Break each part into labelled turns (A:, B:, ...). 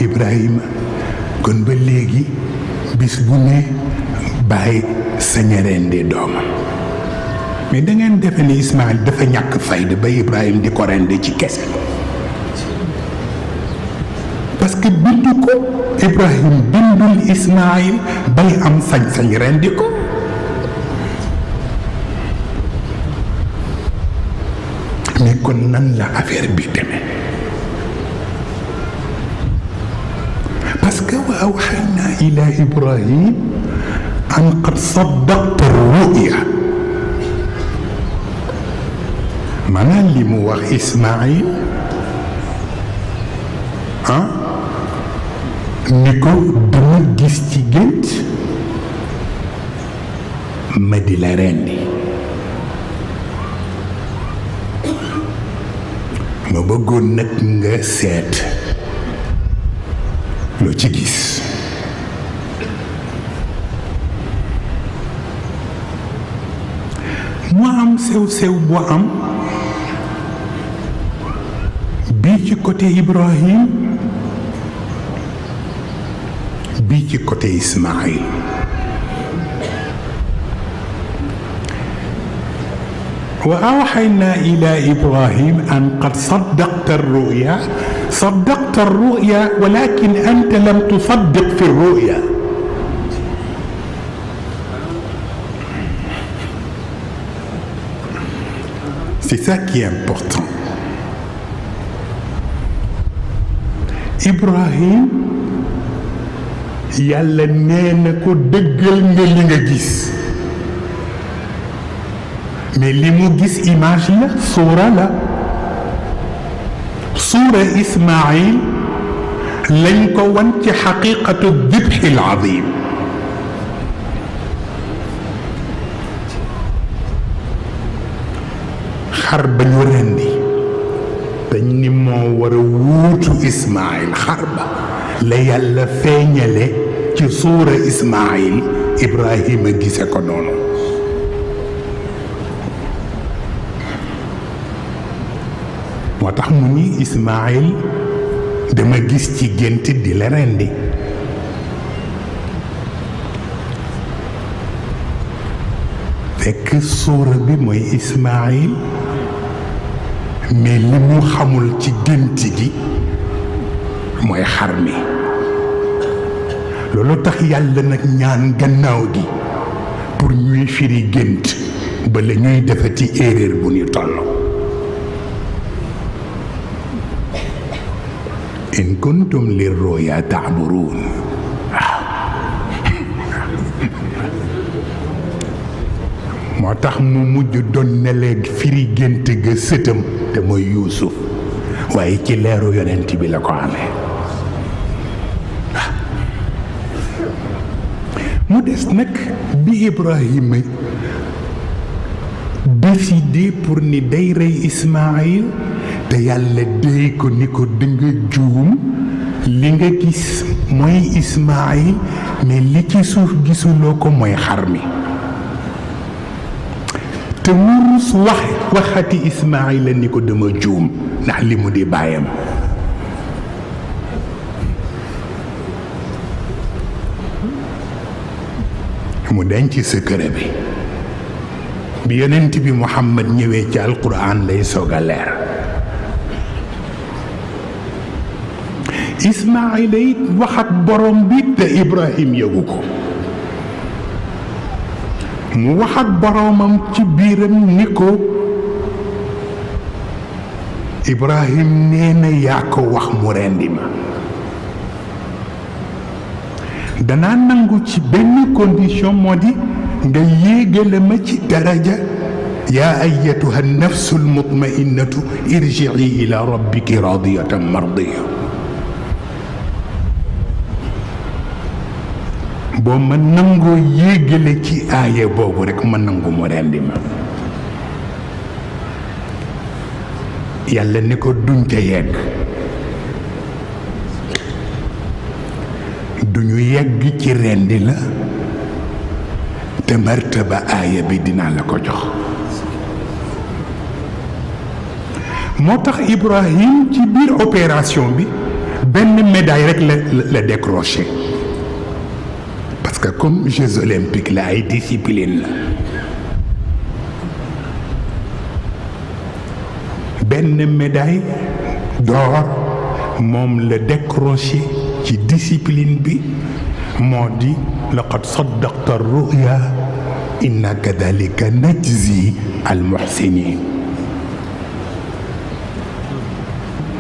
A: Ibrahima kon ba léegi bis bu ne bàyyi sañ a rendi doomam mais da ngeen defe ni Ismaïl dafa ñàkk fayda ba Ibrahima di ko rendi ci kese parce que bindu ko Ibrahima bindul Ismaïl bay am sañ-sañ rendi ko mais kon nan la affaire bi demee parce que wa awxayna ila Ibrahim an qad saddaqta ruya maanaam li mu wax Ismaïl ni ko dama gis ci gént ma di la rendi ma bëggoon nag nga seet loo ci gis mu am sew-sew bu am bii ci côté Ibrahim bii ci côté Ismaïl wa awxayna ila Ibrahim an qad saddaqta ruya walakin anta lam tusaddiq fi ruya c'est ça qui est important Ibrahim yàlla nee na ko dëggal nga li nga gis mais li mu gis image la suura la suura Ismaïl lañ ko wan ci xaqiqatu dibxi al azim xar ba ñu rendi dañ ni moo war a wuutu Ismaïl xar ba la yàlla feeñale ci suura Ismaïl Ibrahima gise ko noonu moo tax mu ni Ismaïl dama gis ci gént di la rendi fekk suura bi mooy Ismaïl mais li mu xamul ci gént gi mooy xar mi loolu tax yàlla nag ñaan gannaaw gi pour ñuy firi gént ba la ñuy defati erreur bu ñu toll in kuntum lirruya ta'burun moo tax mu mujj doon ne léegi firi gént ga sëtam te mooy Yuusuf waaye ci leeru yonent bi la ko amee mu des nag bi Ibrahima décidé pour ni day rey Ismaïl te yàlla déy ko ni ko danga juum li nga gis mooy Ismaïl mais li ci suuf gisuloo ko mooy xar mi te mu rus waxati Ismaïl la ni ko dama juum ndax li mu di bàyyam mu denc secret bi yonent bi Muhammad ñëwee ci alquran lay soog a leer Ismaïla it wax ak borom bi te Ibrahim yëgu ko mu wax ak boromam ci biiram ni ko Ibrahim nee na yaa ko wax mu rendi ma danaa nangu ci benn condition moo di nga yéegale ma ci daraja yaa ayyatuha nafsu almutmainnatu irji'i ila rabbiki radiyatan mardiya boo ma nangoo yéegale ci aaya boobu rekk ma nangu mu rendi ma yàlla ni ko duñ ca yegg duñu yegg ci rendi la te martaba aaya bi dinaa la ko jox moo tax Ibrahim ci biir opération bi benn médaille rek la décroché parce que comme Jeux olympiques la ay discipline la benn médaille d'or moom la décroché ci discipline bi moo di laqad saddaqta ruya inna kadhalika najzi al muhsinin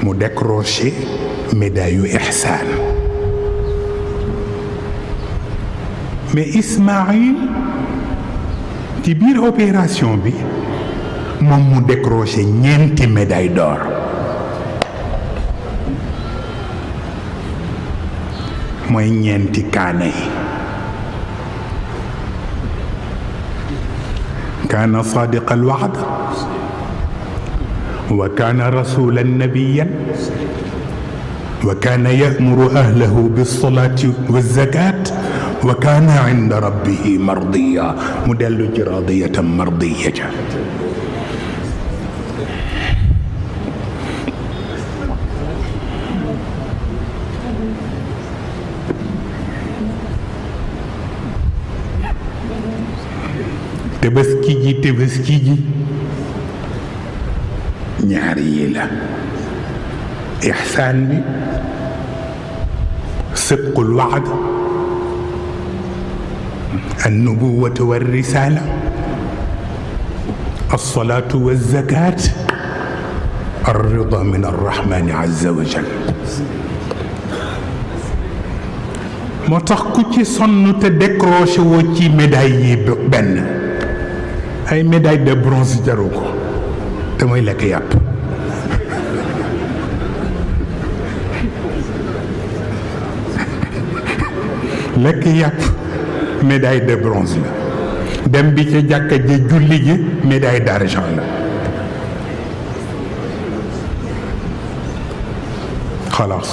A: mu décroché médaille yu ihsaan mais Ismaïl ci biir opération bi moom mu décroché ñeenti médaille d'or mooy ñeenti kaana yi kaana sadiq al wa'd wa kaana rasulan nabiyyan wa kaana ya'muru ahlahu bis-salati waz-zakati wa kaana 'inda rabbihi mardiya mu dellu ci radiyatan mardiyya Tabaski ji ñaar yi la ihsaan bi sidqul wa'd an-nubuwwatu war-risaala as-salaatu waz-zakaat ar-ridaa min ar-rahmaani azza wa jalla moo tax ku ci sonn te décroché woo ci médaille yi benn ay médaille de bronze jaru ko te mooy lekk yàpp lekk yàpp médaille de bronze la dem bi ca jàkka ja julli ji médaille d'argent la xalaas